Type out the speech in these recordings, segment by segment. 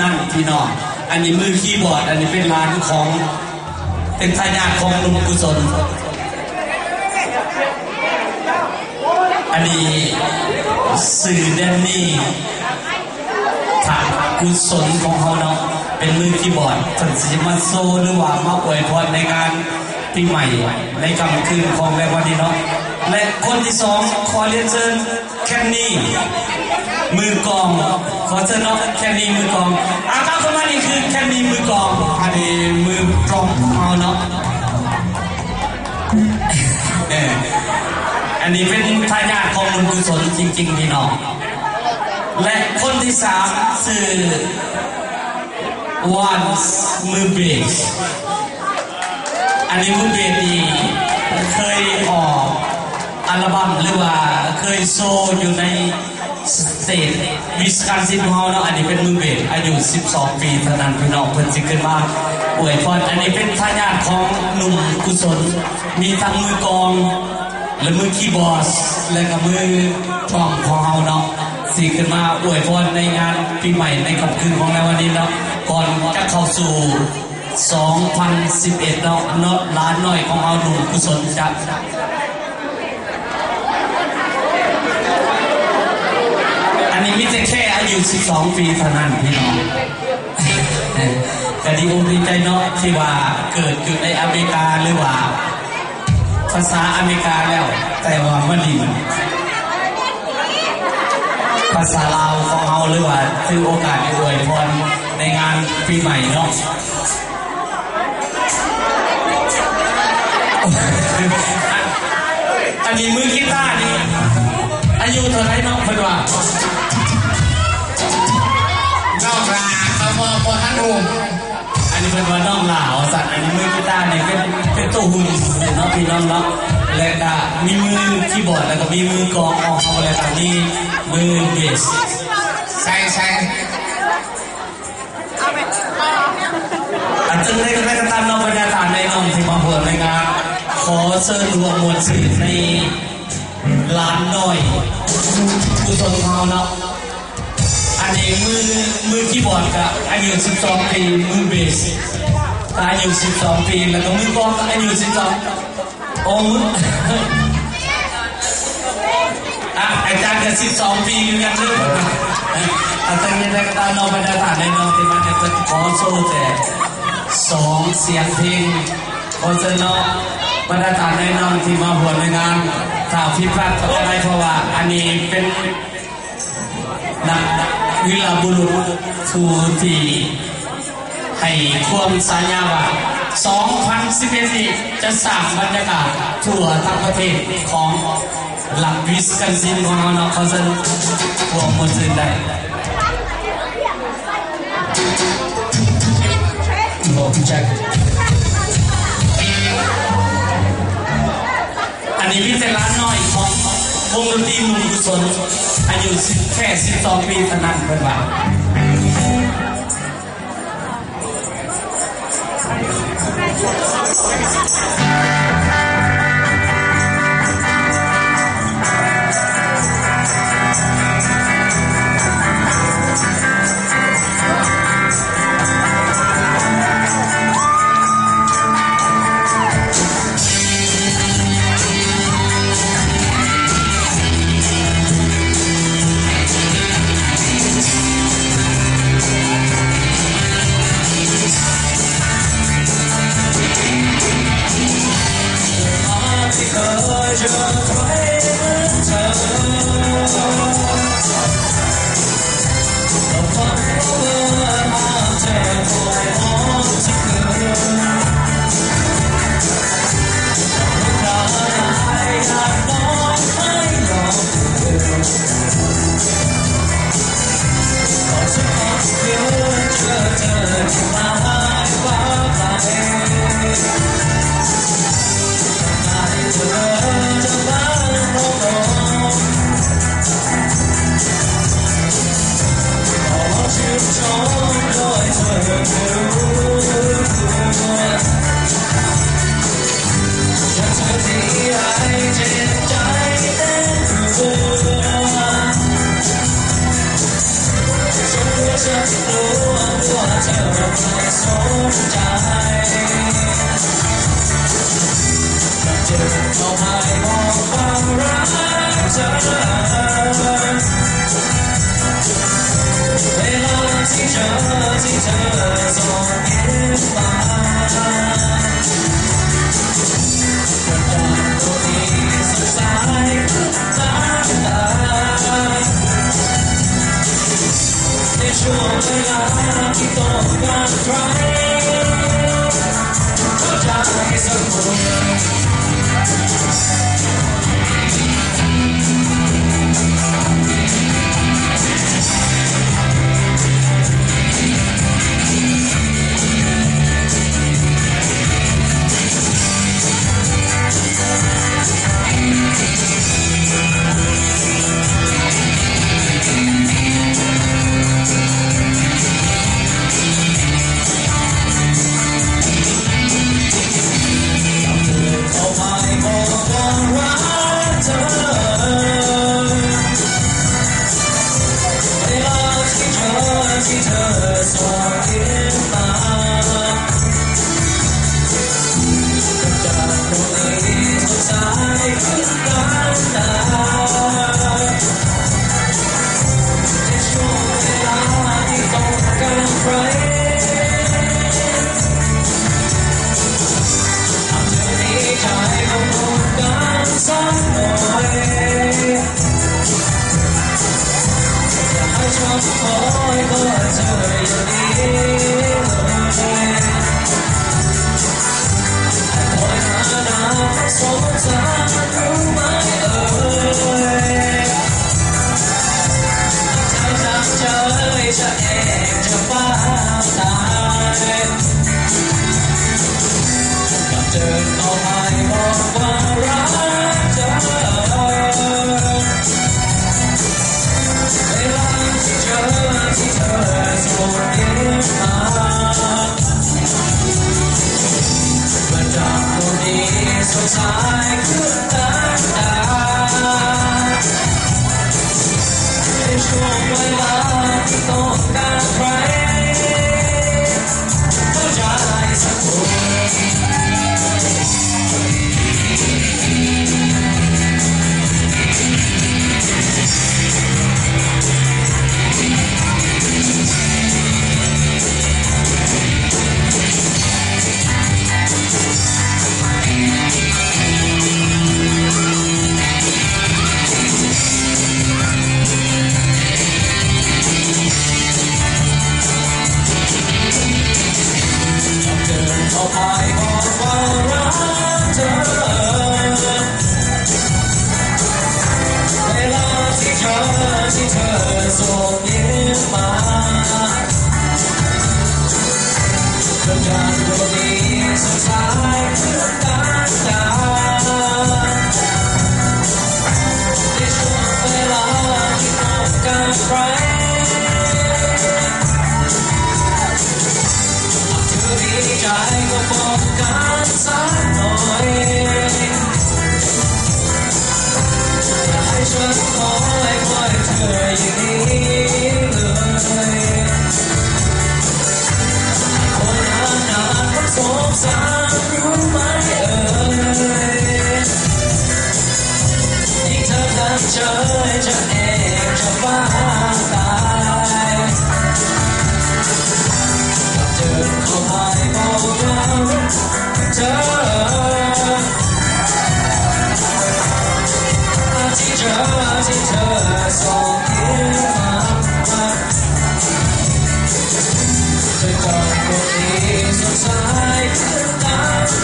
ນັ້ນພີ່ນ້ອງ. ອັນນີ້ມືຄີບອດ ອັນນີ້ເປັນຫຼານຂອງ ເປັນທາຍາດຂອງໜຸ່ມກຸສົນ. ອັນນີ້ຊື່ແດນນີ ທະກຸສົນຂອງເຮົາເນາະ ເປັນມືຄີບອດ ເພິ່ນຊິມາໂຊ ຫຼືວ່າມາອວຍພອນໃນງານປີໃໝ່ໃນຄ່ຳຄືນຂອງແລງວັນນີ້ເນາະ. ແລະຄົນທີສອງ ຂໍລຽນເຊີນ ແຄນນີ ມືກອງ. ຂໍເຊີນເນາະ ແຄນນີ ມືກອງ. ອາ ຕາມເຂົ້າມານີ້ຄືແຄນນີ ມືກອງ. ອັນນີ້ມືຕຣອມຂອງເຮົາເນາະ. ເອີ ອັນນີ້ເປັນທາຍາດຂອງໜຸ່ມກຸສົນຈິງໆ ພີ່ນ້ອງ. ແລະຄົນທີສາມ ຊື່ ວານ ມືເບສ. ອັນນີ້ມືເບສນີ້ເຄີຍອອກອັລບັມ ຫຼືວ່າເຄີຍໂຊຢູ່ໃນສະເຕດວິສຄອນຊິນຂອງເຮົາເນາະ. ອັນນີ້ເປັນມືເບສ ອາຍຸສິບສອງປີເທົ່ານັ້ນ ພີ່ນ້ອງ. ເພິ່ນຊິຂຶ້ນມາອວຍພອນ. ອັນນີ້ເປັນທາຍາດຂອງໜຸ່ມກຸສົນ ມີທັງມືກອງ ແລະມືຄີບອດ ແລະກໍມືຕຣອມຂອງເຮົາເນາະ ຊິຂຶ້ນມາອວຍພອນໃນງານປີໃໝ່ໃນຄ່ຳຄືນຂອງໃນວັນນີ້ເນາະ. ກ່ອນຈະເຂົ້າສູ່ ສອງພັນສິບເອັດເນາະ ເນາະ ຫຼານນ້ອຍຂອງເຮົາໜຸ່ມກຸສົນຈະ ອັນນີ້ມີແຕ່ແຄ່ອາຍຸສິບສອງປີເທົ່ານັ້ນ ພີ່ນ້ອງ. ກະດີອົກດີໃຈເນາະ ທີ່ວ່າເກີດຢູ່ໃນອາເມລິກາ ຫຼືວ່າພາສາອາເມລິກາແລ້ວ ແຕ່ວ່າມາຫຼິ້ນ ພາສາລາວຂອງເຮົາ ຫຼືວ່າຖືໂອກາດໄດ້ອວຍພອນໃນງານປີໃໝ່ເນາະ. ອັນນີ້ມືກີຕານີ້ອາຍຸເທົ່າໃດເນາະ ເພິ່ນວ່າ? ນ້ອງຫຼ້າ ເຂົາບອກບໍ່ທັນຮູ້. ອັນນີ້ເພິ່ນວ່ານ້ອງຫຼ້າວ່າຊັ້ນ. ອັນນີ້ມືກີຕານີ້ເປັນ ເປັນໂຕຮຸ່ນເນາະ ພີ່ນ້ອງເນາະ. ແລະກະມີມືຄີບອດ ແລະກະມີມືກອງຂອງເຮົາ ແລະກະມີມືເບສ. ໃສ່ ໃສ່ ອາ ຈັ່ງໃດກໍຕາມເນາະ ບັນດາທ່ານໃນນ້ອງທີ່ມາຮ່ວມໃນງານ ຂໍເຊີນຮ່ວມມ່ວນຊື່ນໃນຫຼານນ້ອຍກຸສົນຂອງເຮົາເນາະ. ອັນນີ້ມື ມືຄີບອດກະອາຍຸສິບສອງປີ ມືເບສກະອາຍຸສິບສອງປີ ແລ້ວກະມືກອງກະອາຍຸສິບສອງ ໂອ້ ອາ ອາຈານກະສິບສອງປີຄືກັນເດີ. ອາ ແຕ່ຈັ່ງໃດກໍຕາມເນາະ ບັນດາທ່ານໃນນ້ອງທີ່ມາ ເພິ່ນຂໍໂຊແຕ່ສອງສຽງເພງ. ຂໍເຊີນເນາະ ບັນດາທ່ານໃນນ້ອງທີ່ມາຮ່ວມໃນງານ ຖ້າຜິດພາດກໍໄດ້ ເພາະວ່າອັນນີ້ເປັນ ນັກວີລະບຸລຸດຜູ້ທີ່ໃຫ້ຄວາມສັນຍາວ່າ ສອງພັນສິບເອັດນີ້ຈະສ້າງບັນຍາກາດທົ່ວທັງປະເທດຂອງລັດວິສຄອນຊິນຂອງເຮົາເນາະ. ຂໍເຊີນຮ່ວມມ່ວນຊື່ນໄດ້. ອັນນີ້ມີແຕ່ຫຼານນ້ອຍຂອງວົງດົນຕີໜຸ່ມກຸສົນ ອາຍຸສິບ ແຄ່ສິບສອງປີເທົ່ານັ້ນ ເພິ່ນວ່າ. ເຈົ້າບໍ່ສົນໃຈ ເຈົ້າເດີນເຂົ້າມາບອກຄວາມລັກເທີ ເວລາທີ່ເຈີ ທີ່ເທີສົ່ງຍິ້ມມາ ກໍຈະບໍ່ມີສາຍ ໃນຊ່ວງເວລາທີ່ຕ້ອງການໃຄ ເຂົ້າໃຈສັກຄົ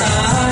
ນ.